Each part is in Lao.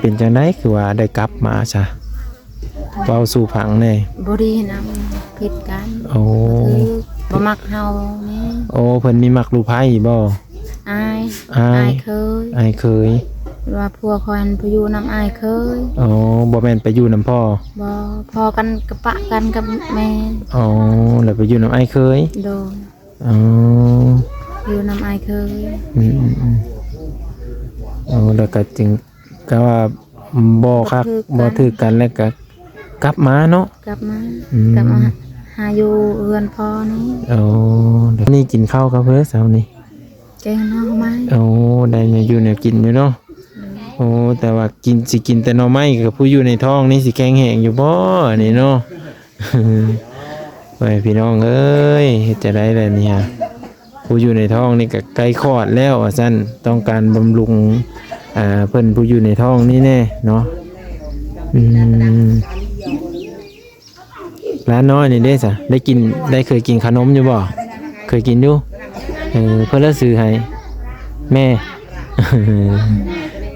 ເປັນຈັ່ງໃດຄືວ່າໄດ້ກັບມາຊະ? ເວົ້າສູ່ຟັງແດ່. ບໍ່ດີນຳ ຜິດກັນ. ໂອ້ ບໍ່ຖືກ ບໍ່ມັກເຮົາແມ່ນ. ໂອ້ ເພິ່ນມີມັກລູກໃພ້ບໍ່? ອ້າຍ ອ້າຍ ອ້າຍເຄີຍ ອ້າຍເຄີຍ. ວ່າຜົວຂ້ອຍຫັ້ນໄປຢູ່ນຳອ້າຍເຄີຍ. ໂອ້ ບໍ່ແມ່ນໄປຢູ່ນຳພໍ່? ບໍ່ ພໍ້ກັນກະປະກັນກັບແມ່. ອໍ ແລ້ວໄປຢູ່ນຳອ້າຍເຄີຍ. ໂດຍ. ອໍ ຢູ່ນຳອ້າຍເຄີຍ. ອືມໆໆ ໂອ້ ແລ້ວກໍຈຶ່ງ ກໍວ່າບໍ່ຄັກ ບໍ່ຖືກກັນ ບໍ່ຖືກກັນ ແລ້ວກໍກັບມາເນາະ. ກັບມາ ອືມ ກັບມາຫາຢູ່ເຮືອນພໍ່ນີ້. ໂອ້ ດຽວນີ້ກິນເຂົ້າກັບເພິ່ນເຊົ້ານີ້? ແກງໜໍ່ໄມ້. ໂອ້ ໄດ້ແນວຢູ່ແນວກິນຢູ່ເນາະ. ໂດຍ. ໂອ້ ແຕ່ວ່າກິນ ຊິກິນແຕ່ໜໍ່ໄມ້ ກໍຜູ້ຢູ່ໃນທ້ອງນີ້ຊິແຂງແຮງຢູ່ບໍ່ ອັນນີ້ເນາະ? ໂອ້ຍ ພີ່ນ້ອງເອີຍ ເຮັດຈັ່ງໃດແຫຼະນີ້ຮະ? ຜູ້ຢູ່ໃນທ້ອງນີ້ກໍໃກ້ຄອດແລ້ວວ່າຊັ້ນ ຕ້ອງການບຳລຸງ ອ່າ ເພິ່ນຜູ້ຢູ່ໃນທ້ອງນີ້ແດ່ເນາະ. ອືມ ຫຼານນ້ອຍນີ້ເດ້ຊະ ໄດ້ກິນ ໄດ້ເຄີຍກິນຂະໜົມຢູ່ບໍ່? ເຄີຍກິນຢູ່. ເອີ ເພິ່ນລະຊື້ໃຫ້ ແມ່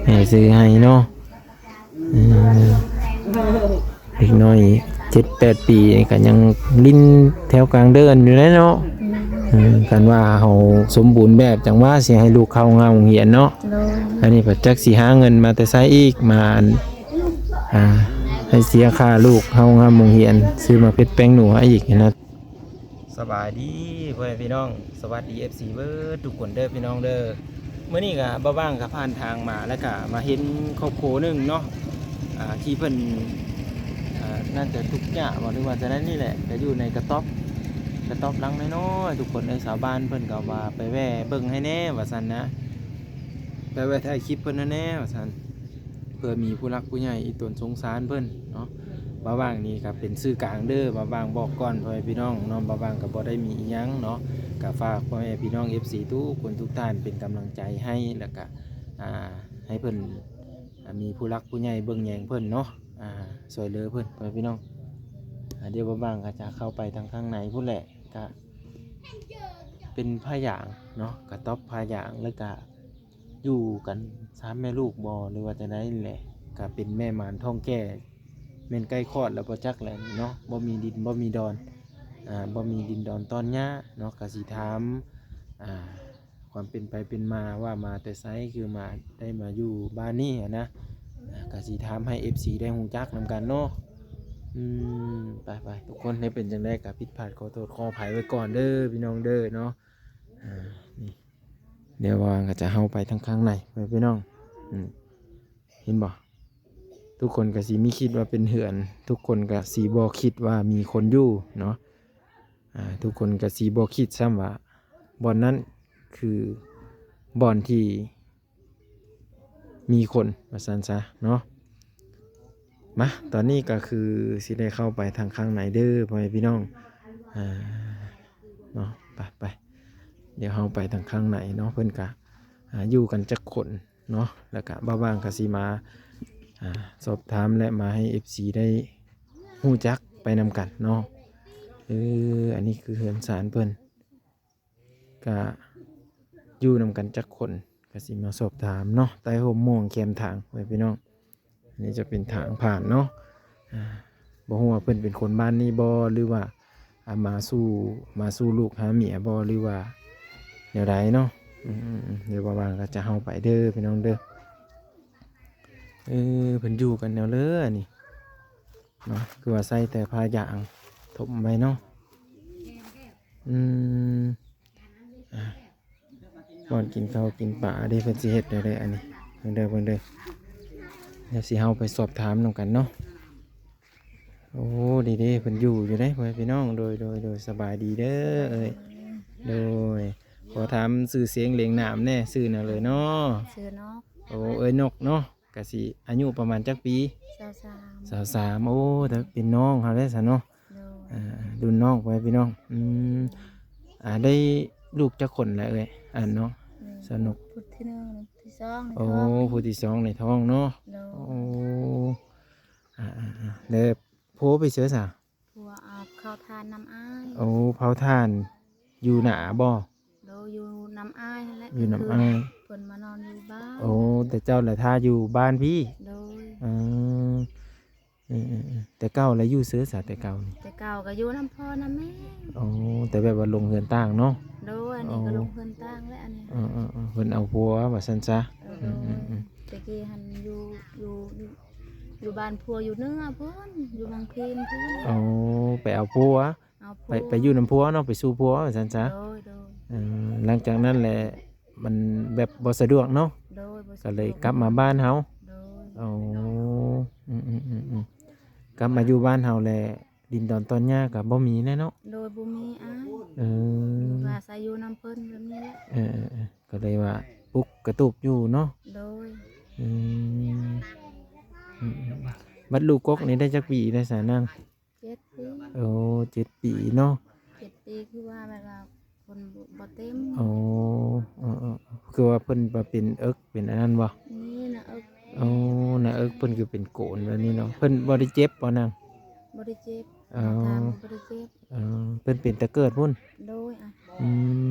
ແມ່ຊື້ໃຫ້ເນາະ. ອືມ ເດັກນ້ອຍເຈັດແປດປີນີ້ກໍຍັງຫຼິ້ນແຖວກາງເດີ່ນຢູ່ເດ້ເນາະ. ອືມ ເອີ ຄັນວ່າເຮົາສົມບູນແບບ ຈັ່ງວ່າຊິໃຫ້ລູກເຂົ້າໂຮງຮຽນເນາະ. ໂດຍ. ອັນນີ້ພັດຈັກຊິຫາເງິນມາແຕ່ໃສອີກ ມາ ອັນ ອ່າ ໃຫ້ເສຍຄ່າລູກເຂົ້າໂຮງຮຽນ ຊື້ໝາກເຜັດແປ້ງນົວໃຫ້ອີກຫັ້ນນະ. ສະບາຍດີພໍ່ແມ່ພີ່ນ້ອງ ສະຫວັດດີ ເອັຟຊີ ເບີດທຸກຄົນເດີພີ່ນ້ອງເດີ. ມື້ນີ້ກະບ່າວບ່າງກະຜ່ານທາງມາ ແລ້ວກະມາເຫັນຄອບຄົວໜຶ່ງເນາະ ອ່າ ທີ່ເພິ່ນ ອ່າ ໜ້າຈະທຸກຍາກບໍ ຫຼືວ່າຈັ່ງໃດນີ້ແຫຼະ ກະຢູ່ໃນກະຕ໊ອບ ກະຕ໊ອບຫຼັງນ້ອຍໆ ທຸກຄົນເອີຍ. ຊາວບ້ານເພິ່ນກະວ່າໄປແວ່ເບິ່ງໃຫ້ແດ່ວ່າຊັ້ນນະ ໄປແວ່ຖ່າຍຄລິບເພິ່ນໃຫ້ແດ່ວ່າຊັ້ນ. ເພື່ອມີຜູ້ຫຼັກຜູ້ໃຫຍ່ອີ່ຕົນສົງສານເພິ່ນເນາະ. ບ່າວບ່າງນີ້ກໍເປັນສື່ກາງເດີ ບ່າວບ່າງບອກກ່ອນພໍ່ແມ່ພີ່ນ້ອງເນາະ. ບ່າວບ່າງກໍບໍ່ໄດ້ມີອີ່ຫຍັງເນາະ ກໍຝາກພໍ່ແມ່ພີ່ນ້ອງ ເອັຟຊີ ທຸກຄົນທຸກທ່ານເປັນກຳລັງໃຈໃຫ້ ແລ້ວກໍ ອ່າ ໃຫ້ເພິ່ນ ອ່າ ມີຜູ້ຫຼັກຜູ້ໃຫຍ່ເບິ່ງແຍງເພິ່ນເນາະ ອ່າ ຊ່ວຍເຫຼືອເພິ່ນ ພໍ່ແມ່ພີ່ນ້ອງ. ອ່າ ດຽວບ່າວບ່າງກໍຈະເຂົ້າໄປທາງຂ້າງໃນພຸ້ນແຫຼະ ກໍເປັນຜ້າຢາງເນາະ ກະຕ໊ອບຜ້າຢາງ ແລ້ວກະ ຢູ່ກັນສາມແມ່ລູກບໍ ຫຼືວ່າຈັ່ງໃດນີ້ແຫຼະ ກະເປັນແມ່ໝານທ້ອງແກ່ ແມ່ນໃກ້ຄອດແລ້ວບໍ່ຈັກແຫຼະເນາະ. ບໍ່ມີດິນບໍ່ມີດອນ ອ່າ ບໍ່ມີດິນດອນຕອນຫຍ້າເນາະ. ກະຊິຖາມ ອ່າ ຄວາມເປັນໄປເປັນມາວ່າມາແຕ່ໃສ ຄືມາ ໄດ້ມາຢູ່ບ້ານນີ້ຫັ້ນນະ. ກະຊິຖາມໃຫ້ ເອັຟຊີ ໄດ້ຮູ້ຈັກນຳກັນເນາະ. ອືມ ໄປໆ ທຸກຄົນ ໃຫ້ເປັນຈັ່ງໃດກະຜິດພາດຂໍໂທດຂໍອະໄພໄວ້ກ່ອນເດີພີ່ນ້ອງເດີເນາະ. ອ່າ ນີ້ ດຽວວ່າກໍຈະເຮົາໄປທາງຂ້າງໃນ ພີ່ນ້ອງ. ອືມ ເຫັນບໍ່? ທຸກຄົນກໍຊິມີຄິດວ່າເປັນເຮືອນ ທຸກຄົນກໍຊິບໍ່ຄິດວ່າມີຄົນຢູ່ເນາະ. ອ່າ ທຸກຄົນກໍຊິບໍ່ຄິດຊ້ຳວ່າບ່ອນນັ້ນຄືບ່ອນທີ່ ມີຄົນວ່າຊັ້ນຊະເນາະ. ມາ ຕອນນີ້ກໍຄືຊິໄດ້ເຂົ້າໄປທາງຂ້າງໃນເດີພໍ່ແມ່ພີ່ນ້ອງ ອ່າ ເນາະ. ໄປໆ ດຽວເຮົາໄປທາງຂ້າງໃນເນາະ. ເພິ່ນກະ ອ່າ ຢູ່ກັນຈັກຄົນເນາະ ແລ້ວກະບ່າວບ່າງກະຊິມາ ອ່າ ສອບຖາມ ແລະ ມາໃຫ້ ເອັຟຊີ ໄດ້ຮູ້ຈັກໄປນຳກັນເນາະ. ເອີ ອັນນີ້ຄືເຮືອນຊານເພິ່ນ ກະຢູ່ນຳກັນຈັກຄົນ ກະຊິມາສອບຖາມເນາະ ໃຕ້ຮົ່ມມ່ວງແຄມທາງ ພໍ່ແມ່ພີ່ນ້ອງ. ອັນນີ້ຈະເປັນທາງຜ່ານເນາະ. ອ່າ ບໍ່ຮູ້ວ່າເພິ່ນເປັນຄົນບ້ານນີ້ບໍ ຫຼືວ່າ ອ່າ ມາສູ່ ມາສູ່ລູກຫາເມຍບໍ ຫຼືວ່າແນວໃດເນາະ. ອືມໆໆ ດຽວບ່າວບ່າງກໍຈະເຮົາໄປເດີພີ່ນ້ອງເດີ. ເອີ ເພິ່ນຢູ່ກັນແນວເລີ ອັນນີ້ເນາະ ຄືວ່າໃສ່ແຕ່ຜ້າຢາງຖົມໄວ້ເນາະ. ອືມ ອ່າ ບ່ອນກິນເຂົ້າກິນປາເດ້ ເພິ່ນຊິເຮັດແນວໃດອັນນີ້ ເບິ່ງເດີ ເບິ່ງເດີ. ດຽວຊິເຮົາໄປສອບຖາມນຳກັນເນາະ. ໂອ້ ດີເດ້ ເພິ່ນຢູ່ຢູ່ເດ້ ພໍ່ແມ່ພີ່ນ້ອງ. ໂດຍ ໂດຍ ໂດຍ ສະບາຍດີເດີເອີຍ. ໂດຍ ຂໍຖາມຊື່ສຽງລຽງນາມແດ່ ຊື່ຫຍັງເລີຍເນາະ? ຊື່ນົກ. ໂອ້ ເອີຍນົກເນາະ. ກະຊິອາຍຸປະມານຈັກປີ? ຊາວສາມ. ຊາວສາມ ໂອ້ ແຕ່ເປັນນ້ອງເຮົາແລ້ວຊະເນາະ. ໂດຍ ອ່າ ລຸ້ນນ້ອງໄປພີ່ນ້ອງ. ອືມ ອ່າ ໄດ້ລູກຈັກຄົນແລ້ວເອີຍ ອັນເນາະ? ອືມ ສະໜຸກ ຜູ້ທີໜຶ່ງ ຜູ້ທີສອງໃນ ໂອ້ ທ້ອງ ຜູ້ທີສອງໃນທ້ອງເນາະ. ໂດຍ ໂອ້ ອ່າໆໆ ແລ້ວຜົວໄປໃສຊະ? ຜົວອາບເຜົາຖ່ານນຳອ້າຍ. ໂອ້ ເຜົາຖ່ານຢູ່ໜ້າບໍ? ໂດຍ ຢູ່ນຳອ້າຍຫັ້ນແຫຼະ. ຢູ່ນຳອ້າຍ ເພິ່ນມານອນຢູ່ບ້ານ. ໂອ້ ແຕ່ເຈົ້າລະຖ້າຢູ່ບ້ານພີ້? ໂດຍ ອືມ ເອີໆໆ ແຕ່ເກົ່າລະຢູ່ເຊີສາ ແຕ່ເກົ່ານີ້? ແຕ່ເກົ່າກໍຢູ່ນຳພໍ່ນຳແມ່. ອໍ ແຕ່ແບບວ່າລົງເຮືອນຕ່າງເນາະ? ໂດຍ ອັນນີ້ກໍ ອໍ ລົງເຮືອນຕ່າງແລ້ວອັນນີ້. ເອີໆໆ ເພິ່ນເອົາຜົວວ່າຊັ້ນຊະ. ເອີ ອືມໆໆ ແຕ່ກີ້ຫັ້ນຢູ່ ຢູ່ ຢູ່ ຢູ່ບ້ານຜົວຢູ່ເໜືອພຸ້ນ ຢູ່ວັງພິນພຸ້ນ. ອໍ ໄປເອົາຜົວ ເອົາຜົວ ໄປ ໄປຢູ່ນຳຜົວເນາະ ໄປສູ່ຜົວວ່າຊັ້ນຊະ. ໂດຍໆ ເອີ ຫຼັງຈາກນັ້ນແຫຼະ ມັນແບບບໍ່ສະດວກເນາະ? ໂດຍ ບໍ່ສະດວກ ກໍເລີຍກັບມາບ້ານເຮົາ. ໂດຍ ໂອ້ ອືມໆໆໆ ກັບມາຢູ່ບ້ານເຮົາແລ້ວ ດິນດອນຕອນຫຍ້າກໍບໍ່ມີແລ້ວເນາະ? ໂດຍ ບໍ່ມີອ້າຍ. ເອີ ຢູ່ອາໄສຢູ່ນຳເພິ່ນແບບນີ້ແຫຼະ. ເອີໆໆ ກໍເລີຍວ່າປຸກກະຕູບຢູ່ເນາະ? ໂດຍ ອືມ ອືມໆ ບັດລູກກົກນີ້ໄດ້ຈັກປີແລ້ວສານາງ? ເຈັດປີ. ໂອ້ ເຈັດປີເນາະ? ເຈັດປີ ຄືວ່າແບບວ່າຄົນບໍ່ ບໍ່ເຕັມ. ໂອ້ ເອີໆ ຄືວ່າເພິ່ນວ່າເປັນເອິກເປັນອັນນັ້ນບໍ່? ນີ້ໜ້າເອິກ. ໂອ້ ໜ້າເອິກເພິ່ນຄືເປັນໂກນແບບນີ້ເນາະ. ເພິ່ນບໍ່ໄດ້ເຈັບບໍ່ນາງ? ບໍ່ໄດ້ເຈັບ. ອໍ ທາງບໍ່ໄດ້ເຈັບ. ເອີ ເພິ່ນເປັນແຕ່ເກີດພຸ້ນ? ໂດຍ ອະ ອື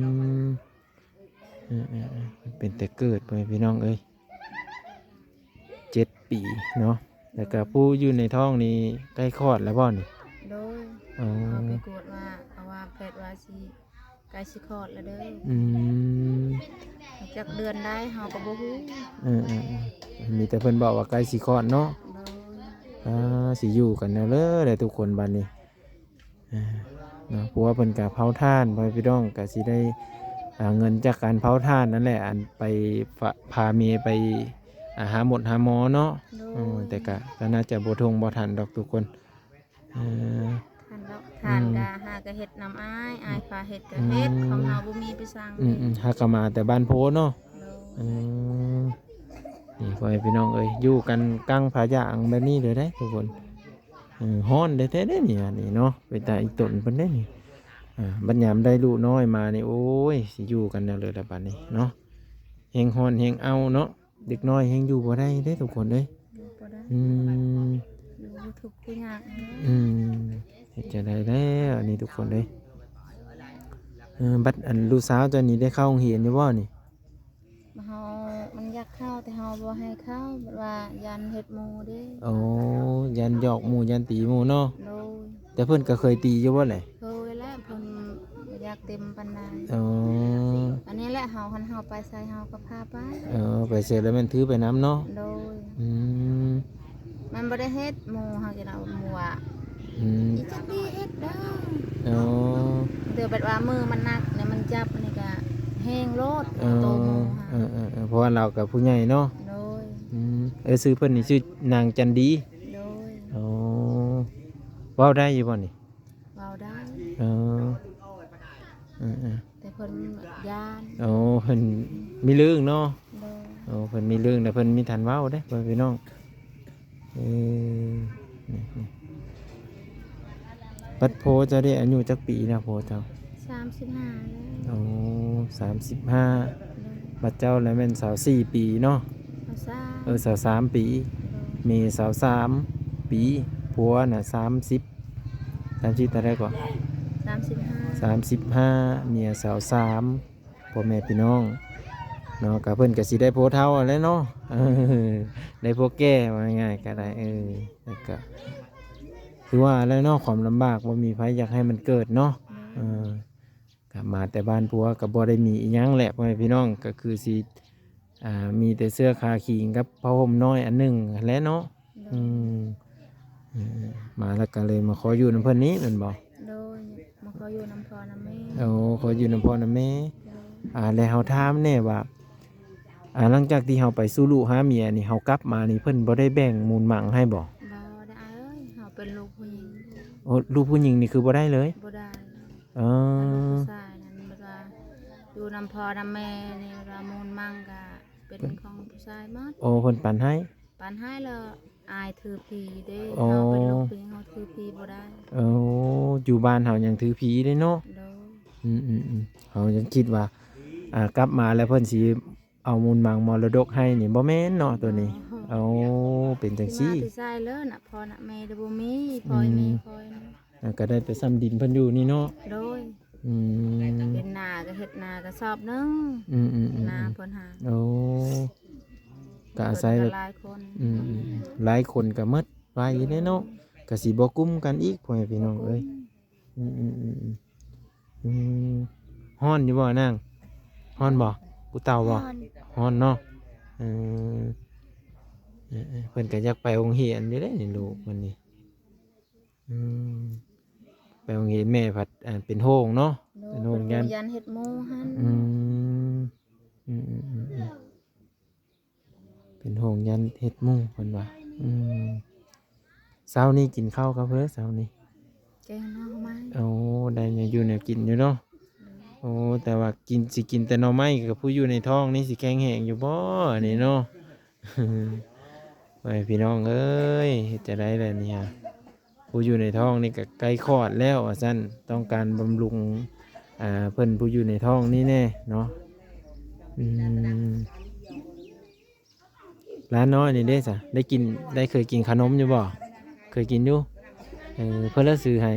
ມ ເອີໆໆ ເປັນແຕ່ເກີດ ພໍ່ແມ່ພີ່ນ້ອງເອີຍ ເຈັດປີເນາະ. ແລ້ວກໍຜູ້ຢູ່ໃນທ້ອງນີ້ໃກ້ຄອດແລ້ວບໍ່ນີ້? ໂດຍ ອໍ ເຮົາໄປກວດວ່າ ເພາະວ່າແພດວ່າຊິໃກ້ຊິຄອດແລ້ວເດີ. ອືມ ຈັກເດືອນໃດເຮົາກໍບໍ່ຮູ້. ເອີໆໆ ມີແຕ່ເພິ່ນບອກວ່າໃກ້ຊິຄອດເນາະ. ໂດຍ ອ່າ ຊິຢູ່ກັນແນວເລີແຫຼະທຸກຄົນບັດນີ້. ອ່າ ເນາະ ຜົວເພິ່ນກະເຜົາຖ່ານ ພໍ່ແມ່ພີ່ນ້ອງ ກະຊິໄດ້ ອ່າ ເງິນຈາກການເຜົາຖ່ານນັ້ນແຫຼະ ອັນໄປ ພາ ພາເມໄປ ອ່າ ຫາໝົດຫາໝໍເນາະ. ໂດຍ ເອີ ແຕ່ກະ ກະໜ້າຈະບໍ່ທົ່ງບໍ່ທັນດອກທຸກຄົນ. ເອີ ທັນດອກ ອືມ ທ່ານກະຫາກະເຮັດນຳອ້າຍ ອ້າຍພາເຮັດກະເຮັດ ອືມ ຂອງເຮົາບໍ່ມີໄປສັ່ງ. ອືມໆ ຫາກະມາແຕ່ບ້ານໂພເນາະ. ໂດຍ ເອີ ນີ້ ພໍ່ແມ່ພີ່ນ້ອງເອີຍ ຢູ່ກັນກາງພາຢາງແບບນີ້ເລີຍເດ້ທຸກຄົນ. ເອີ ຮ້ອນແທ້ໆເດ້ນີ້ ອັນນີ້ເນາະ ເປັນຕາອີຕົນເພິ່ນເດ້ນີ້. ອ່າ ບັດຍາມໄດ້ລູກນ້ອຍມານີ້ ໂອ້ຍ ຊິຢູ່ກັນແນວໃດລະບາດນີ້ເນາະ ແຮງຮ້ອນແຮງເອົ້າເນາະ. ເດັກນ້ອຍແຮງຢູ່ບໍ່ໄດ້ເດ້ທຸກຄົນເອີຍ ຢູ່ບໍ່ໄດ້. ອືມ ຢູ່ທຸກຢູ່ຍາກ. ອືມ ເຮັດຈັ່ງໃດແລ້ວອັນນີ້ທຸກຄົນເອີຍ. ເອີ ບັດອັນລູກສາວເຈົ້ານີ້ໄດ້ເຂົ້າໂຮງຮຽນຢູ່ບໍ່ນີ້? ເຮົາ ມັນຢາກເຂົ້າ ແຕ່ເຮົາບໍ່ໃຫ້ເຂົ້າ ແບບວ່າຢ້ານເຮັດໝູ່ເດ້. ໂອ້ ຢ້ານຫຍອກໝູ່ ຢ້ານຕີໝູ່ເນາະ. ໂດຍ ແຕ່ເພິ່ນກໍເຄີຍຕີຢູ່ບໍ່ແຫຼະ? ເຄີຍແລ້ວ ເພິ່ນບໍ່ຢາກເຕັມປານໃດ. ອໍ ອັນນີ້ແຫຼະ ເຮົາ ຄັນເຮົາໄປໃສເຮົາກໍພາໄປ. ເອີ ໄປໃສແລ້ວແມ່ນຖືໄປນຳເນາະ. ໂດຍ ອືມ ມັນບໍ່ໄດ້ເຮັດໝູ່ເຮົາ ຈະເອົາໝູ່ວ່າ ອືມ ອີຈັກດີເຮັດເດີ. ອໍ ເທື່ອແບບວ່າມືມັນໜັກນີ້ ມັນຈັບນີ້ກະແຮງໂລດ. ອໍ ໂຕໝູ່ ເອີໆໆ ເພາະວ່າລາວກະຜູ້ໃຫຍ່ເນາະ. ໂດຍ ອືມ ເອີ ຊື່ເພິ່ນນີ້ຊື່ນາງຈັນດີ. ໂດຍ ອໍ ເວົ້າໄດ້ຢູ່ບໍ່ນີ້? ເວົ້າໄດ້. ເອີ ເອີໆ ແຕ່ເພິ່ນຢ້ານ. ໂອ້ ເພິ່ນມີເລື່ອງເນາະ. ໂດຍ ໂອ້ ເພິ່ນມີເລື່ອງ ແຕ່ເພິ່ນມີທັນເວົ້າເດ້ ພໍ່ແມ່ພີ່ນ້ອງ. ເອີ ນີ້ໆ ບັດໂພເຈົ້າໄດ້ອາຍຸຈັກປີແລ້ວ ໂພເຈົ້າ? ສາມສິບຫ້າແລ້ວ. ໂອ້ ສາມສິບຫ້າ. ໂດຍ ບັດເຈົ້າລະແມ່ນຊາວສີ່ປີເນາະ. ຊາວສາມ. ເອີ ຊາວສາມປີ. ໂດຍ ເມຊາວສາມປີ ຜົວນະສາມສິບ ສາມສິບເທົ່າໃດເກາະ? ສາມສິບຫ້າ. ສາມສິບຫ້າ ເມຍຊາວສາມ ພໍ່ແມ່ພີ່ນ້ອງເນາະ. ກະເພິ່ນກະຊິໄດ້ຜົວເຖົ້າຫັ້ນແຫຼະເນາະ ເອີ ໄດ້ຜົວແກ່ ວ່າງ່າຍໆກະໄດ້. ເອີ ແລ້ວກະຄືວ່າແຫຼະເນາະ ຄວາມລຳບາກບໍ່ມີໃຜຢາກໃຫ້ມັນເກີດເນາະ. ໂດຍ ເອີ ກະມາແຕ່ບ້ານຜົວ ກະບໍ່ໄດ້ມີອີ່ຫຍັງແຫຼະ ພໍ່ແມ່ພີ່ນ້ອງ ກະຄືຊິ ອ່າ ມີແຕ່ເສື້ອຄາຄີງກັບຜ້າຫົ່ມນ້ອຍອັນໜຶ່ງຫັ້ນແຫຼະເນາະ. ໂດຍ ອືມ ເອີ ມາແລ້ວກະເລີຍມາຂໍຢູ່ນຳເພິ່ນນີ້ແມ່ນບໍ່? ໂດຍ ມາຂໍຢູ່ນຳພໍ່ນຳແມ່. ໂອ້ ຂໍຢູ່ນຳພໍ່ນຳແມ່. ໂດຍ ອ່າ ແລ້ວເຮົາຖາມແດ່ວ່າ ອ່າ ຫຼັງຈາກທີ່ເຮົາໄປສູ່ລູກຫາເມຍນີ້ ເຮົາກັບມານີ້ ເພິ່ນບໍ່ໄດ້ແບ່ງມູນມັງໃຫ້ບໍ່? ບໍ່ໄດ້ເອີຍ ເຮົາເປັນລູກຜູ້ຍິງ. ໂອ້ ລູກຜູ້ຍິງນີ້ຄືບໍ່ໄດ້ເລີຍ? ບໍ່ໄດ້. ເອີ ຜູ້ຊາຍນັ້ນແບບວ່າຢູ່ນຳພໍ່ນຳແມ່ນີ້ ແບບວ່າມູນມັງກະເປັນຂອງຜູ້ຊາຍໝົດ. ໂອ້ ເພິ່ນປັນໃຫ້? ປັນໃຫ້ແລ້ວ ອາຍຖືຜີເດ້. ອໍ ເຮົາເປັນລູກຜູ້ຍິງ ເຮົາຖືຜີບໍ່ໄດ້. ໂອ້ ຢູ່ບ້ານເຮົາຍັງຖືຜີເດ້ເນາະ. ໂດຍ ອືມໆໆ ເຮົາຍັງຄິດວ່າ ອ່າ ກັບມາແລ້ວເພິ່ນຊິ ເອົາມູນມັງມໍລະດົກໃຫ້ນີ້ ບໍ່ແມ່ນເນາະໂຕນີ້. ອໍ ໂອ້ ເປັນຈັ່ງຊີ້ ທີ່ວ່າທີ່ໃສ່ເລີນະ ພໍ່ນະແມ່ເດບໍ່ມີ ອືມ ພໍ່ແມ່ຂ້ອຍນະ ອ່າ ກໍໄດ້ແຕ່ສ່ຳດິນເພິ່ນຢູ່ນີ້ເນາະ. ໂດຍ ອືມ ເປັນນາກໍເຮັດນາກະສອບໜຶ່ງ. ອືມໆໆ ນາເພິ່ນຫາ. ໂອ້ ກໍອາໄສແບບ ຫຼາຍຄົນ ອືມໆໆ ຫຼາຍຄົນກໍໝົດໄວເດ້ເນາະ ກໍຊິບໍ່ກຸມກັນອີກ ພໍ່ແມ່ພີ່ນ້ອງເອີຍ. ອືມໆໆໆ ອືມ ຮ້ອນຢູ່ບໍ່ນາງ? ຮ້ອນບໍ່? ປູເຕົ່າບໍ່? ຮ້ອນ ຮ້ອນເນາະ. ເອີ ເອີໆ ເພິ່ນກໍຢາກໄປໂຮງຮຽນຢູ່ເດ້ນີ້ ລູກເພິ່ນນີ້. ອືມ ໄປໂຮງຮຽນ ແມ່ພັດ ອັນ ເປັນໂຮງເນາະ ໂດຍ ເປັນໂຮງຮຽນ ເປັນໂຮງຮຽນເຮັດໝູຫັ້ນ. ອືມ ອືມໆໆໆ ເປັນໂຮງຮຽນເຮັດໝູເພິ່ນວ່າ. ອືມ ເຊົ້ານີ້ກິນເຂົ້າກັບເພິ່ນ ເຊົ້ານີ້? ແກງໜໍ່ໄມ້. ໂອ້ ໄດ້ແນວຢູ່ແນວກິນຢູ່ເນາະ. ໂອ້ ແຕ່ວ່າກິນ ຊິກິນແຕ່ໜໍ່ໄມ້ ກັບຜູ້ຢູ່ໃນທ້ອງນີ້ ຊິແຂງແຮງຢູ່ບໍ່ ອັນນີ້ເນາະ? ໂອ້ຍ ພີ່ນ້ອງເອີຍ ເຮັດຈັ່ງໃດແຫຼະນີ້ຮະ ຜູ້ຢູ່ໃນທ້ອງນີ້ກໍໃກ້ຄອດແລ້ວວ່າຊັ້ນ ຕ້ອງການບຳລຸງ ອ່າ ເພິ່ນຜູ້ຢູ່ໃນທ້ອງນີ້ແດ່ເນາະ. ອືມ ຫຼານນ້ອຍນີ້ເດ້ຊະ ໄດ້ກິນ ໄດ້ເຄີຍກິນຂະໜົມຢູ່ບໍ່? ເຄີຍກິນຢູ່. ເອີ ເພິ່ນລະຊື້ໃຫ້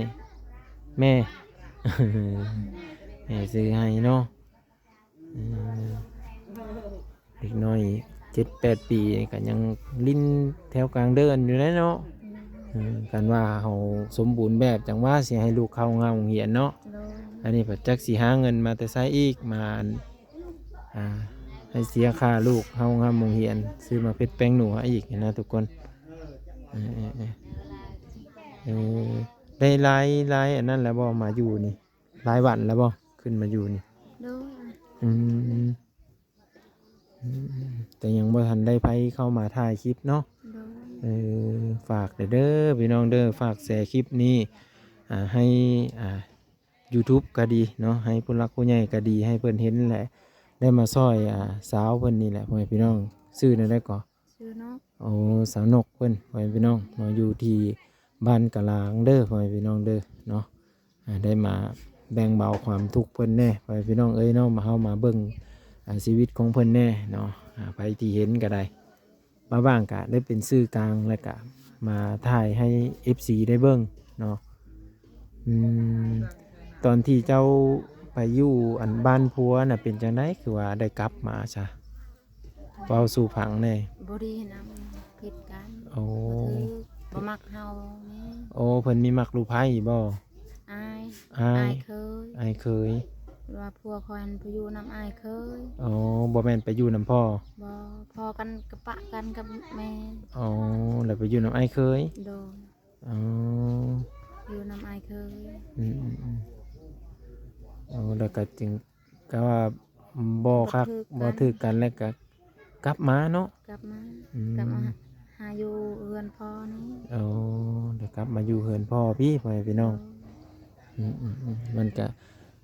ແມ່ ແມ່ຊື້ໃຫ້ເນາະ. ອືມ ເດັກນ້ອຍເຈັດແປດປີນີ້ກໍຍັງຫຼິ້ນແຖວກາງເດີ່ນຢູ່ເດ້ເນາະ. ອືມ ເອີ ຄັນວ່າເຮົາສົມບູນແບບ ຈັ່ງວ່າຊິໃຫ້ລູກເຂົ້າໂຮງຮຽນເນາະ. ໂດຍ ອັນນີ້ພັດຈັກຊິຫາເງິນມາແຕ່ໃສອີກ ມາ ອັນ ອ່າ ໃຫ້ເສຍຄ່າລູກເຂົ້າໂຮງຮຽນ ຊື້ໝາກເຜັດແປ້ງນົວໃຫ້ອີກນະທຸກຄົນ. ເອີໆໆ ເອີ ໄດ້ຫຼາຍ ຫຼາຍອັນນັ້ນແລ້ວບໍ່ ມາຢູ່ນີ້? ຫຼາຍວັນແລ້ວບໍ່ ຂຶ້ນມາຢູ່ນີ້? ໂດຍ ອືມ ອືມ ແຕ່ຍັງບໍ່ທັນໄດ້ໃຜເຂົ້າມາຖ່າຍຄລິບເນາະ. ໂດຍ ເອີ ຝາກເດີພີ່ນ້ອງເດີ ຝາກແຊຄລິບນີ້ ອ່າ ໃຫ້ ອ່າ ຢູທູບກໍດີເນາະ ໃຫ້ຜູ້ຫຼັກຜູ້ໃຫຍ່ກໍດີ ໃຫ້ເພິ່ນເຫັນ ແລະ ໄດ້ມາຊ່ອຍ ອ່າ ສາວເພິ່ນນີ້ແຫຼະ ພໍ່ແມ່ພີ່ນ້ອງ. ຊື່ແນວໃດກໍ? ຊື່ນົກ. ໂອ້ ສາວນົກເພິ່ນ ພໍ່ແມ່ພີ່ນ້ອງເນາະ ຢູ່ທີ່ບ້ານກະລາງເດີ ພໍ່ແມ່ພີ່ນ້ອງເດີເນາະ. ອ່າ ໄດ້ມາແບ່ງເບົາຄວາມທຸກເພິ່ນແດ່ ພໍ່ແມ່ພີ່ນ້ອງເອີຍເນາະ ມາ ເຮົາມາເບິ່ງ ອ່າ ຊີວິດຂອງເພິ່ນແດ່ເນາະ. ອ່າ ໃຜທີ່ເຫັນກໍໄດ້ ມາວ່າງກະໄດ້ເປັນສື່ກາງ ແລ້ວກະມາຖ່າຍໃຫ້ເອັຟຊີໄດ້ເບິ່ງເນາະ. ອືມ ຕອນທີ່ເຈົ້າໄປຢູ່ ອັນ ບ້ານຜົວນະ ເປັນຈັ່ງໃດ ຄືວ່າໄດ້ກັບມາຊະ? ເວົ້າສູ່ຟັງແດ່. ບໍ່ດີນຳ ຜິດກັນ. ໂອ້ ບໍ່ຖືກ ບໍ່ມັກເຮົາແມ່. ໂອ້ ເພິ່ນມີມັກລູກໃພ້ບໍ່? ອ້າຍ ອ້າຍ ອ້າຍເຂີຍ ອ້າຍເຂີຍ. ວ່າຜົວຂ້ອຍຫັ້ນໄປຢູ່ນຳອ້າຍເຂີຍ. ໂອ້ ບໍ່ແມ່ນໄປຢູ່ນຳພໍ່? ບໍ່ ພໍ້ກັນກະປະກັນກັບແມ່. ອໍ ແລ້ວໄປຢູ່ນຳອ້າຍເຂີຍ. ໂດຍ. ອໍ ຢູ່ນຳອ້າຍເຂີຍ. ອືມໆໆ ໂອ້ ແລ້ວກໍຈຶ່ງ ກໍວ່າບໍ່ຄັກ ບໍ່ຖືກກັນ ບໍ່ຖືກກັນ ແລ້ວກໍກັບມາເນາະ. ກັບມາ ອືມ ກັບມາຫາຢູ່ເຮືອນພໍ່ນີ້. ໂອ້ ໄດ້ກັບມາຢູ່ເຮືອນພໍ່ພີ້ ພໍ່ແມ່ພີ່ນ້ອງ. ໂດຍ. ອືມໆໆ ມັນກະ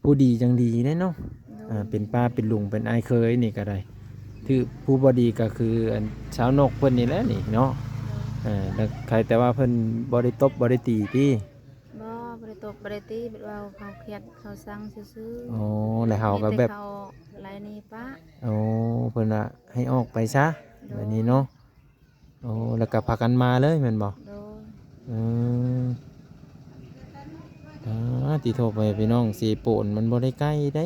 ຜູ້ດີຈັ່ງດີເດ້ເນາະ. ໂດຍ. ອ່າ ເປັນປ້າເປັນລຸງເປັນອ້າຍເຂີຍນີ້ກໍໄດ້ ຖືກຜູ້ບໍ່ດີກໍຄື ອັນ ຊາວນົກເພິ່ນນີ້ແຫຼະນີ້ເນາະ. ໂດຍ. ເອີ ແລ້ວໃຄແຕ່ວ່າເພິ່ນບໍ່ໄດ້ຕົບບໍ່ໄດ້ຕີຕິ? ບໍ່ ບໍ່ໄດ້ຕົບບໍ່ໄດ້ຕີ ແບບວ່າເຂົາຄຽດເຂົາຊັງຊື່ໆ. ໂອ້ ແລ້ວເຮົາກໍແບບ ມີແຕ່ເຂົາໄລ່ໜີປະ. ໂອ້ ເພິ່ນວ່າໃຫ້ອອກໄປຊະ. ໂດຍ. ແບບນີ້ເນາະ. ໂອ້ ແລ້ວກໍພາກັນມາເລີຍແມ່ນບໍ່? ໂດຍ. ເອີ ອາ ຕິໂທ ພໍ່ແມ່ພີ່ນ້ອງ ເຊໂປນມັນບໍ່ໄດ້ໃກ້ໃດ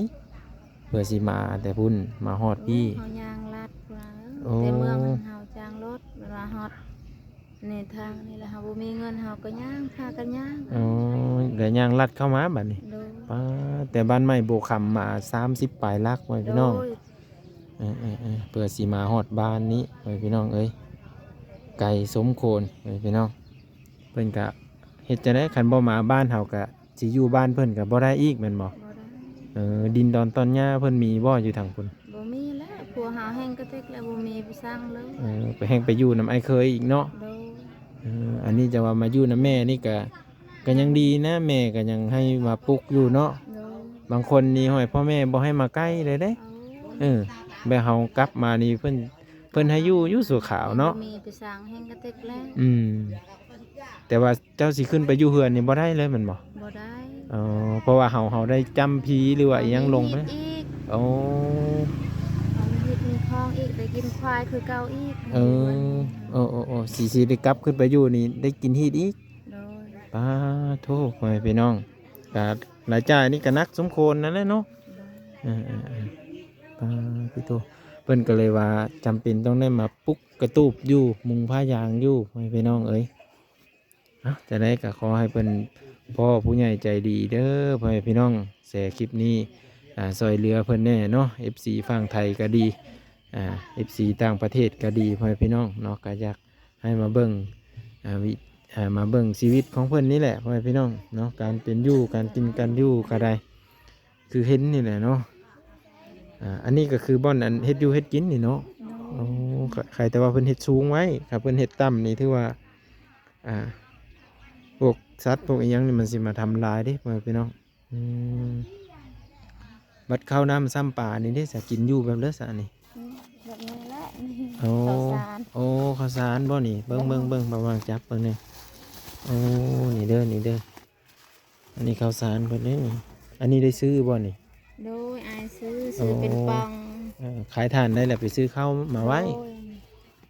ເພື່ອຊິມາແຕ່ພຸ້ນມາຮອດພີ້. ໂອ້ ເຮົາຍ່າງລັດພຸ້ນນະ. ໂອ້ ແຕ່ເມືອງເຮົາຈ້າງລົດ ແມ່ນວ່າຮອດ ໃນທາງນີ້ແຫຼະ ເຮົາບໍ່ມີເງິນ ເຮົາກໍຍ່າງ ພາກັນຍ່າງ. ໂອ້ຍ ແລ້ວຍ່າງລັດເຂົ້າມາບັດນີ້. ໂດຍ. ປາ ແຕ່ບ້ານໃໝ່ໂບຄຳມາສາມສິບປາຍຫຼັກ ພໍ່ແມ່ພີ່ນ້ອງ. ໂດຍ. ເອີໆໆ ເພື່ອຊິມາຮອດບ້ານນີ້ ພໍ່ແມ່ພີ່ນ້ອງເອີຍ ໄກສົມຄວນ ພໍ່ແມ່ພີ່ນ້ອງ. ເພິ່ນກະເຮັດຈັ່ງໃດ ຄັນບໍ່ມາບ້ານເຮົາກະຊິຢູ່ບ້ານເພິ່ນກະບໍ່ໄດ້ອີກແມ່ນບໍ່? ບໍ່ໄດ້. ເອີ ດິນດອນຕອນຫຍ້າເພິ່ນມີບໍ່ຢູ່ທາງພຸ້ນ? ບໍ່ມີແລ້ວ ພວກເຮົາແຮ່ງກະເຕັກແລ້ວ ບໍ່ມີຜູ້ສ້າງເລີຍ. ເອີ ໄປແຮ່ງໄປຢູ່ນຳອ້າຍເຂີຍອີກເນາະ. ໂດຍ. ເອີ ອັນນີ້ຈະວ່າມາຢູ່ນຳແມ່ນີ້ກະ ກໍຍັງດີນະ ແມ່ກໍຍັງໃຫ້ມາປຸກຢູ່ເນາະ. ໂດຍ. ບາງຄົນນີ້ ຫ້ອຍ ພໍ່ແມ່ບໍ່ໃຫ້ມາໃກ້ເລີຍເດ້. ເອີ ແບບເຮົາກັບມານີ້ ເພິ່ນ ເພິ່ນໃຫ້ຢູ່ ຢູ່ຊົ່ວຄາວເນາະ. ບໍ່ມີໄປສ້າງແຮ່ງກະເຕັກແລ້ວ. ອືມ ແຕ່ວ່າເຈົ້າຊິຂຶ້ນໄປຢູ່ເຮືອນນີ້ບໍ່ໄດ້ເລີຍແມ່ນບໍ່? ບໍ່ໄດ້. ອໍ ເພາະວ່າເຮົາ ເຮົາໄດ້ຈ້ຳພີ ຫຼືວ່າອີ່ຫຍັງລົງເລີຍ. ອໍ ເຮົາມີຮີດມີຄອງອີກ ໄດ້ກິນຄວາຍຄືເກົ່າອີກ. ເອີ ເອີໆໆ ຊິ ຊິໄດ້ກັບຂຶ້ນໄປຢູ່ນີ້ ໄດ້ກິນຮີດອີກ. ໂດຍ. ປາໂທ ພໍ່ແມ່ພີ່ນ້ອງ ກະລາຍຈ່າຍນີ້ກະໜັກສົມຄວນນັ້ນແຫຼະເນາະ. ໂດຍ. ເອີໆໆ ປາຕິໂທ. ພິ່ນກໍເລີຍວ່າຈຳເປັນຕ້ອງໄດ້ມາປຸກກະຕູບຢູ່ ມຸງຜ້າຍາງຢູ່ ພໍ່ແມ່ພີ່ນ້ອງເອີຍ. ເອົາ ຈັ່ງໃດກໍຂໍໃຫ້ເພິ່ນພໍ້ຜູ້ໃຫຍ່ໃຈດີເດີ ພໍ່ແມ່ພີ່ນ້ອງ ແຊຄລິບນີ້ ອາ ຊ່ອຍເຫຼືອເພິ່ນແດ່ເນາະ ເອັຟຊີຝັ່ງໄທກໍດີ ອາ ເອັຟຊີຕ່າງປະເທດກໍດີ ພໍ່ແມ່ພີ່ນ້ອງເນາະ ກໍຢາກໃຫ້ມາເບິ່ງ ອາ ວິ ອາ ມາເບິ່ງຊີວິດຂອງເພິ່ນນີ້ແຫຼະ ພໍ່ແມ່ພີ່ນ້ອງເນາະ ການເປັນຢູ່ ການກິນການຢູ່ກໍໄດ້ ຄືເຫັນນີ້ແຫຼະເນາະ. ອາ ອັນນີ້ກໍຄືບ່ອນອັນເຮັດຢູ່ເຮັດກິນນີ້ເນາະ. ໂອ້ ຄ- ຄ- ແຕ່ວ່າເພິ່ນເຮັດສູງໄວ້ ຖ້າເພິ່ນເຮັດຕ່ຳນີ້ຖືວ່າ ອາ ພວກສັດພວກອີ່ຫຍັງນີ້ມັນຊິມາທຳລາຍເດ້ ພໍ່ແມ່ພີ່ນ້ອງ. ອືມ ບັດເຂົ້ານ້ຳຊ້ຳປານີ້ເດ້ ສາກິນຢູ່ແບບໃດສານີ້? ອືມ ແບບນີ້ແຫຼະ ໂອ້ ເຂົ້າສານ ໂອ້ ເຂົ້າສານບໍ່ນີ້? ເບິ່ງ ເບິ່ງ ເບິ່ງ ເບິ່ງ ບ່າວວ່າງຈັບເບິ່ງແດ່. ໂອ້ ນີ້ເດີ ນີ້ເດີ ອັນນີ້ເຂົ້າສານເພິ່ນເດ້ນີ້. ອັນນີ້ໄດ້ຊື້ບໍ່ນີ້? ໂດຍ ອ້າຍຊື້ ຊື້ເປັນ ໂອ້ ປ່ອງ. ເອີ ຂາຍຖ່ານໄດ້ແລ້ວໄປຊື້ເຂົ້າມາໄວ້. ໂດຍ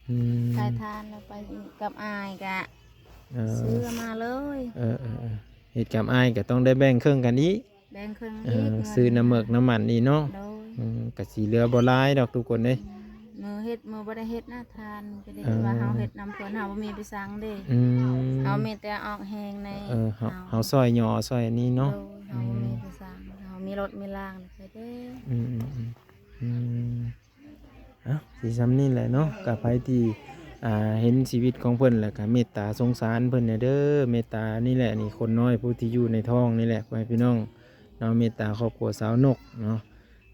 ອືມ ຂາຍຖ່ານແລ້ວໄປກັບອ້າຍກະ ເອີ ຊື້ມາເລີຍ. ເອີ ເອີ ເອີ ເຮັດກັບອ້າຍກໍຕ້ອງໄດ້ແບ່ງເຄິ່ງກັນອີກ. ແບ່ງເຄິ່ງ ເອີ ອີກ ຊື້ນ້ຳເໝິກນ້ຳມັນອີກເນາະ. ໂດຍ ອືມ ກໍຊິເຫຼືອບໍ່ຫຼາຍດອກທຸກຄົນເອີຍ. ອືມ ມື້ເຮັດ ມື້ບໍ່ໄດ້ເຮັດນະ ຖ່ານກໍໄດ້ ເອີ ວ່າເຮົາເຮັດນຳເພິ່ນ ເຮົາບໍ່ມີໄປສັ່ງເດ້. ອືມ ເຮົາມີແຕ່ອອກແຮງໃນ ເອີ ເຮົາ ເຮົາ ເຮົາຊ່ອຍຫຍໍ່ຊ່ອຍອັນນີ້ເນາະ. ໂດຍ ເຮົາ ອືມ ບໍ່ມີໄປສັ່ງ ເຮົາມີລົດມີລາງໄປເດ້. ອືມ ອືມ ອືມ ອືມ ເອົ້າ ຊິຊ່ຳນີ້ແຫຼະເນາະ. ກໍໃຜທີ່ ອ່າ ເຫັນຊີວິດຂອງເພິ່ນ ແລ້ວກໍເມດຕາສົງສານເພິ່ນແດ່ເດີ ເມດຕານີ້ແຫຼະ ນີ້ຄົນນ້ອຍຜູ້ທີ່ຢູ່ໃນທ້ອງນີ້ແຫຼະ ພໍ່ແມ່ພີ່ນ້ອງເນາະ ເມດຕາຄອບຄົວສາວນົກເນາະ.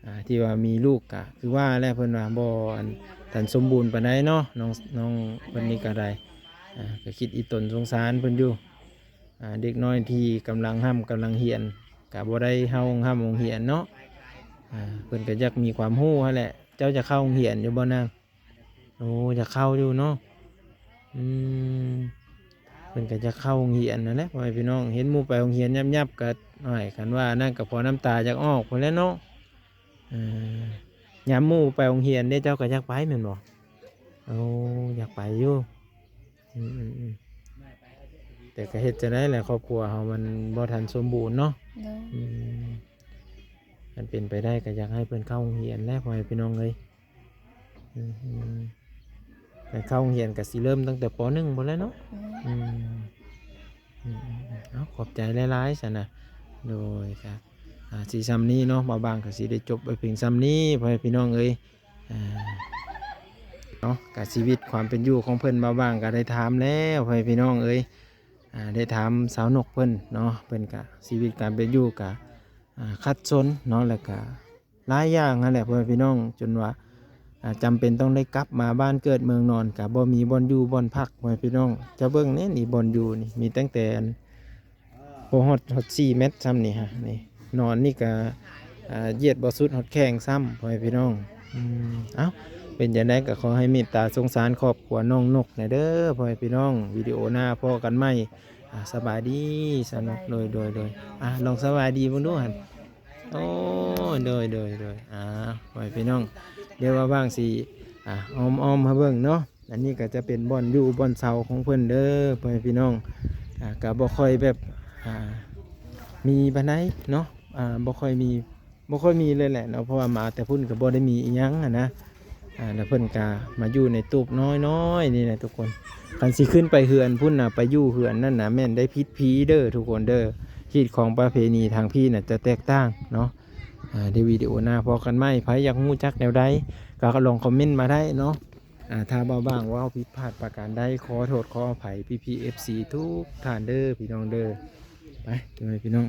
ອ່າ ທີ່ວ່າມີລູກກະຄືວ່າແຫຼະ ເພິ່ນວ່າບໍ່ ອັນ ທັນສົມບູນປານໃດເນາະ ນ້ອງ ນ້ອງເພິ່ນນີ້ກໍໄດ້ ອ່າ ກໍຄິດອີ່ຕົນສົງສານເພິ່ນຢູ່. ອ່າ ເດັກນ້ອຍທີ່ກຳລັງຮ່ຳກຳລັງຮຽນ ກະບໍ່ໄດ້ເຂົ້າໂຮງຮ່ຳໂຮງຮຽນເນາະ. ອ່າ ເພິ່ນກໍຢາກມີຄວາມຮູ້ຫັ້ນແຫຼະ. ເຈົ້າຢາກເຂົ້າໂຮງຮຽນຢູ່ບໍ່ນາງ? ໂອ້ ຢາກເຂົ້າຢູ່ເນາະ. ອືມ ເພິ່ນກໍຢາກເຂົ້າໂຮງຮຽນນັ້ນແຫຼະ ພໍ່ແມ່ພີ່ນ້ອງ. ເຫັນໝູ່ໄປໂຮງຮຽນຍັບໆ ກໍ ໂອ້ຍ ຄັນວ່ານັ້ນກໍພໍນ້ຳຕາຢາກອອກພຸ້ນແຫຼະເນາະ. ເອີ ຍາມໝູ່ໄປໂຮງຮຽນເດ້ ເຈົ້າກໍຢາກໄປແມ່ນບໍ່? ໂອ້ ຢາກໄປຢູ່. ອືມໆໆ ແຕ່ກໍເຮັດຈັ່ງໃດແຫຼະ ຄອບຄົວເຮົາມັນບໍ່ທັນສົມບູນເນາະ. ໂດຍ ອືມ ຄັນເປັນໄປໄດ້ກໍຢາກໃຫ້ເພິ່ນເຂົ້າໂຮງຮຽນແຫຼະ ພໍ່ແມ່ພີ່ນ້ອງເອີຍ. ອືມ ແຕ່ເຂົ້າໂຮງຮຽນກໍຊິເລີ່ມຕັ້ງແຕ່ ປໍໜຶ່ງ ພຸ້ນແຫຼະເນາະ. ໂດຍ ອືມ ອືມໆໆ ເອົາ ຂອບໃຈຫຼາຍໆ ຊັ້ນນະ. ໂດຍ ກໍ ອ່າ ຊິຊ່ຳນີ້ເນາະ ບ່າວບາງກໍຊິໄດ້ຈົບໄວ້ພຽງຊ່ຳນີ້ ພໍ່ແມ່ພີ່ນ້ອງເອີຍ. ອ່າ ເນາະ ກະຊີວິດຄວາມເປັນຢູ່ຂອງເພິ່ນ ບ່າວບາງກໍໄດ້ຖາມແລ້ວ ພໍ່ແມ່ພີ່ນ້ອງເອີຍ. ອ່າ ໄດ້ຖາມສາວນົກເພິ່ນເນາະ ເພິ່ນກະ ຊີວິດການເປັນຢູ່ກະ ອ່າ ຂັດສົນເນາະ ແລ້ວກະຫຼາຍຢ່າງຫັ້ນແຫຼະ ພໍ່ແມ່ພີ່ນ້ອງ ຈົນວ່າ ອ່າ ຈຳເປັນຕ້ອງໄດ້ກັບມາບ້ານເກີດເມືອງນອນ ກະບໍ່ມີບ່ອນຢູ່ບ່ອນພັກ ພໍ່ແມ່ພີ່ນ້ອງ. ເຈົ້າເບິ່ງແດ່ນີ້ ບ່ອນຢູ່ນີ້ ມີຕັ້ງແຕ່ ອັນ ບໍ່ຮອດ ຮອດສີ່ແມັດຊ້ຳນີ້ຮະ ນີ້ ນອນນີ້ກະ ອ່າ ຢຽດບໍ່ສຸດຮອດແຂ້ງຊ້ຳ ພໍ່ແມ່ພີ່ນ້ອງ. ອືມ ເອົ້າ ເປັນຈັ່ງໃດກໍຂໍໃຫ້ເມດຕາສົງສານຄອບຄົວນ້ອງນົກແດ່ເດີ ພໍ່ແມ່ພີ່ນ້ອງ. ວິດີໂອໜ້າພໍ້ກັນໃໝ່. ອ່າ ສະບາຍດີສາວນົກ. ໂດຍ ໂດຍ ໂດຍ ອ່າ ລອງສະບາຍດີເບິ່ງດູຫັ້ນ. ໂອ້ ໂດຍ ໂດຍ ໂດຍ ອ່າ ພໍ່ແມ່ພີ່ນ້ອງ ດຽວວ່າວ່າງຊິ ອ່າ ອ້ອມໆ ໃຫ້ເບິ່ງເນາະ. ອັນນີ້ກໍຈະເປັນບ່ອນຢູ່ບ່ອນເຊົາຂອງເພິ່ນເດີ ພໍ່ແມ່ພີ່ນ້ອງ. ອ່າ ກໍບໍ່ຄ່ອຍແບບ ອ່າ ມີປານໃດເນາະ ອ່າ ບໍ່ຄ່ອຍມີ ບໍ່ຄ່ອຍມີເລີຍແຫຼະເນາະ ເພາະວ່າມາແຕ່ພຸ້ນກໍບໍ່ໄດ້ມີອີ່ຫຍັງຫັ້ນນະ. ອ່າ ແລ້ວເພິ່ນກໍມາຢູ່ໃນຕູບນ້ອຍໆ ນີ້ແຫຼະທຸກຄົນ. ຄັນຊິຂຶ້ນໄປເຮືອນພຸ້ນນະ ໄປຢູ່ເຮືອນນັ້ນນະ ແມ່ນໄດ້ຜິດຜີເດີທຸກຄົນເດີ. ຮີດຄອງປະເພນີທາງພີ້ນະຈະແຕກຕ່າງເນາະ. ອ່າ ດຽວວິດີໂອໜ້າພໍ້ກັນໃໝ່. ໃຜຢາກຮູ້ຈັກແນວໃດກໍລອງຄອມເມັນມາໄດ້ເນາະ. ອ່າ ຖ້າບ່າວບາງເວົ້າຜິດພາດປະການໃດ ຂໍໂທດຂໍອະໄພພີ່ໆ ເອັຟຊີ ທຸກທ່ານເດີ ພີ່ນ້ອງເດີ. ໄປ ພໍ່ແມ່ພີ່ນ້ອງ